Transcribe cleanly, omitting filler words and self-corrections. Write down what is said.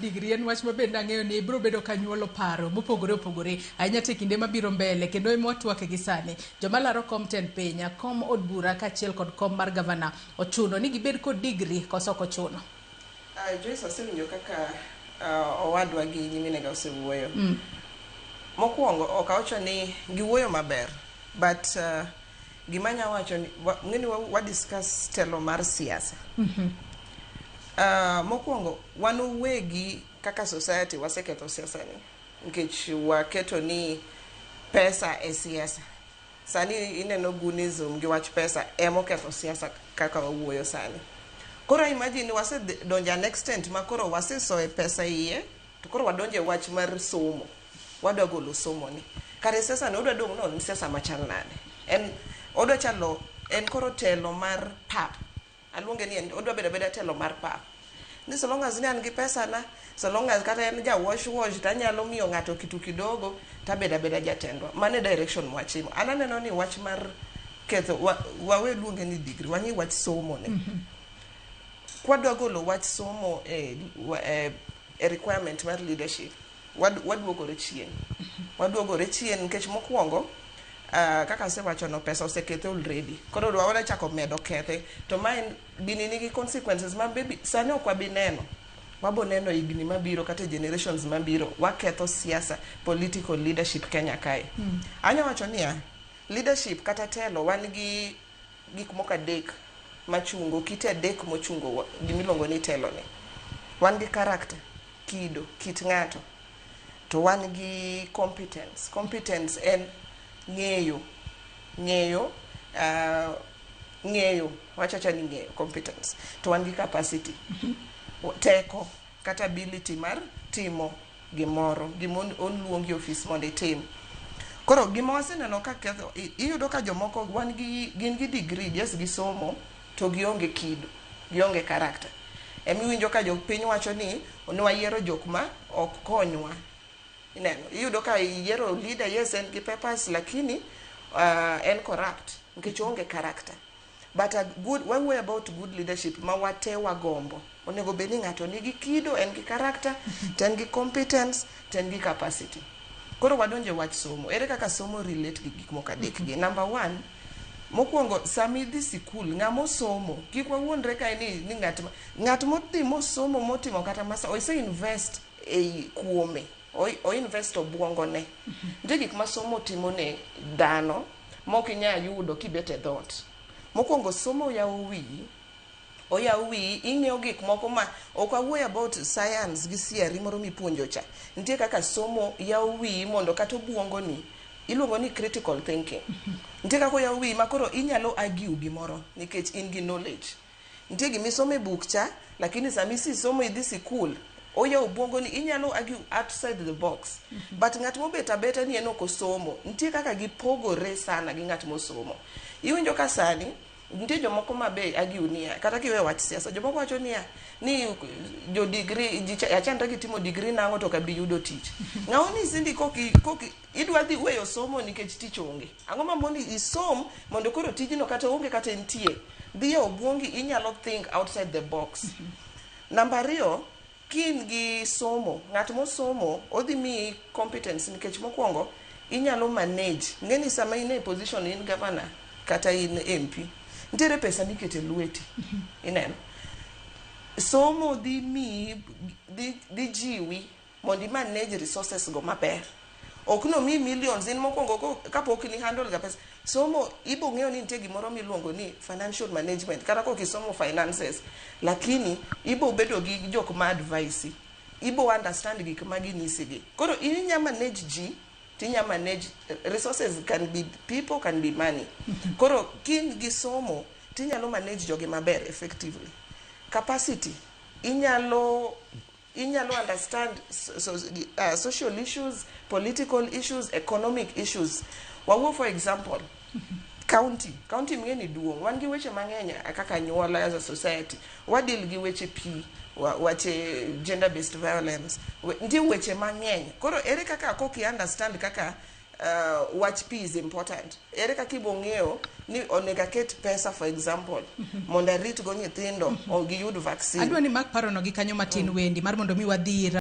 Degree en wach mabende ang'eyo ni biro bedo ka nyuolo paro mopogore opogore ahinya to e kinde mabiro mbele kendo ema watwake gi sani. Joma laro kom tend piny, kom od bura kaachiel kod kom mar gavana ochuno ni gibed kod degree koso ok ochuno? Joyce, asewinjo kaka owadwa gi nyiminega osewuoyo. Mokwongo ok awacho ni giwuoyo maber, but gima anya wacho ni ng'eni wa discuss telo mar siasa. Mokwongo wan owegi kaka society waseketho siasa ni nikech waketo ni pesa e siasa. Sani ineno goonism gi wach pesa emoketho siasa kaka wawuoyo sani. Koro imagine ni wasedonjo an extent ma koro wasesoe pesa iye to koro wadonjo e wach mar somo. Wadwa golo somo ni. Kare siasa ni odwa dong' no en siasa machal nade? En odwa chalo en koro telo mar pap. Aluonge ni en odwa bedo abeda telo mar pap. Ni so long as ni an gi pesa na, so long as kata en ja wash wash to anyalo miyo ng'ato kitu kidogo to abedo abeda jatendwa. Mano e direction mwachimo. An aneno ni wach mar ketho wawe luonge ni degree, wang'i wach somo ni. Kwadwa golo wach somo e requirement mar leadership, waduogore chien. Waduogore chien nikech mokwongo kaka asewacho no, pesa osekethe already. Koro wadwa chako medo kethe. To ma en gini nigi consequences ma maybe sani ok wabi neno. Wabo neno higni mabiro kata generations mabiro waketho siasa, political leadership Kenya kae. Anya wacho niya, leadership kata telo wan gi gik moko adek machungo, kite adek mochungo gimiluongo ni telo ni. Wan gi character, kido, kit ng'ato. To wan gi competence. Competence en ng'eyo, ng'eyo, ng'eyo, wachacha ni ng'eyo, competence. To wan gi capacity, teko kata ability mar timo gimoro, gima oluongi e ofis mondo itim. Koro gima waseneno ka ketho, iyudo ka jomoko wan gi gin gi degree, yes, gisomo, to gionge kido, gionge character. Emiwinjo ka jopiny wacho ni nwayiero jok ma ok konywa. Ineno, iyudo ka iyiero leader, yes, en gi papers, lakini en corrupt nikech oonge character. But a good, wawuoyo about good leadership ma wate wagombo. Onego bed ni ng'ato nigi kido, en gi character, to en gi competence, to en gi capacity. Koro wadonjo e wach somo. Ere kaka somo relate gi gik moko adek gi? Number one, mokwongo sama idhi sikul, ng'ama osomo, kik wawuondre kae ni ng'at modhi mosomo motimo kata masa, ose invest ei kuome, o invest obuongo ne. Nitie gik ma somo timo ne dhano mok inyal yudo kibet e dhoot. Mokwongo somo yawo wiyi, oyawo wiyi, ing'eyo gik moko ma ok awuoyo about science gi theory moro mipuonjo cha. Nitie kaka somo yawo wiyi mondo kata obuongo ni iluongo ni critical thinking. Nitie kaka oyawo wiyi ma koro inyalo argue gimoro nikech in gi knowledge. Nitie gimisomo e buk cha, lakini sama isisomo idhi sikul, oyawo obuongo ni inyalo argue outside the box. But ng'at mobet abeta ni en ok osomo, nitie kaka gipogore sana gi ng'at mosomo. Iwinjo ka sani nitie jomoko ma be argue niya, kata kiweyo wach siasa, jomoko wacho niya ni jo degree ji achandre gi timo degree nang'o to ok abi yudo tich. Ng'awa onyisi ni koki idwa dhi weyo somo nikech tich onge. Ang'o ma mondi isom mondo koro tijno kata onge kata entie. Dhi e obuongi inyalo think outside the box. Namba ariyo, ka in gi somo, ng'at mosomo odhi miyi competence nikech mokwongo inyalo manage. Ng'eni sama in e position in governor kata in MP, nitiere pesa mikete lweti. Ineno? Somo dhi miyi dhi jiwi mondo i manage resources go maber. Ok nomiyi millions in mokwongo kapok ni handle ga pesa. Somo ibo ng'eyo ni nitie gimoro miluongo ni financial management kata kok isomo finances, lakini ibo bedo gi jok ma advise, ibo understand gik ma ginyisi gi. Koro in inya manage ji, tinya manage resources, can be people, can be money. Koro kin gi somo tinyalo manage jogi maber effectively. Capacity, inyalo understand social issues, political issues, economic issues. Wawuo for example, county. County ming'e ni duong'. Wan gi weche mang'eny kaka anyuola as a society. Wadeal gi weche pi, weche gender based violence. Nitie weche mang'eny. Koro ere kaka kok i understand kaka Wach pi is important. Ere kaka ibo ng'eyo ni onego aket pesa, for example, mondo arit go nyithindo o giyud vaccine? Adwa ni mak parono gi kanyo matin. Wendi mar mondo mi wadhi ir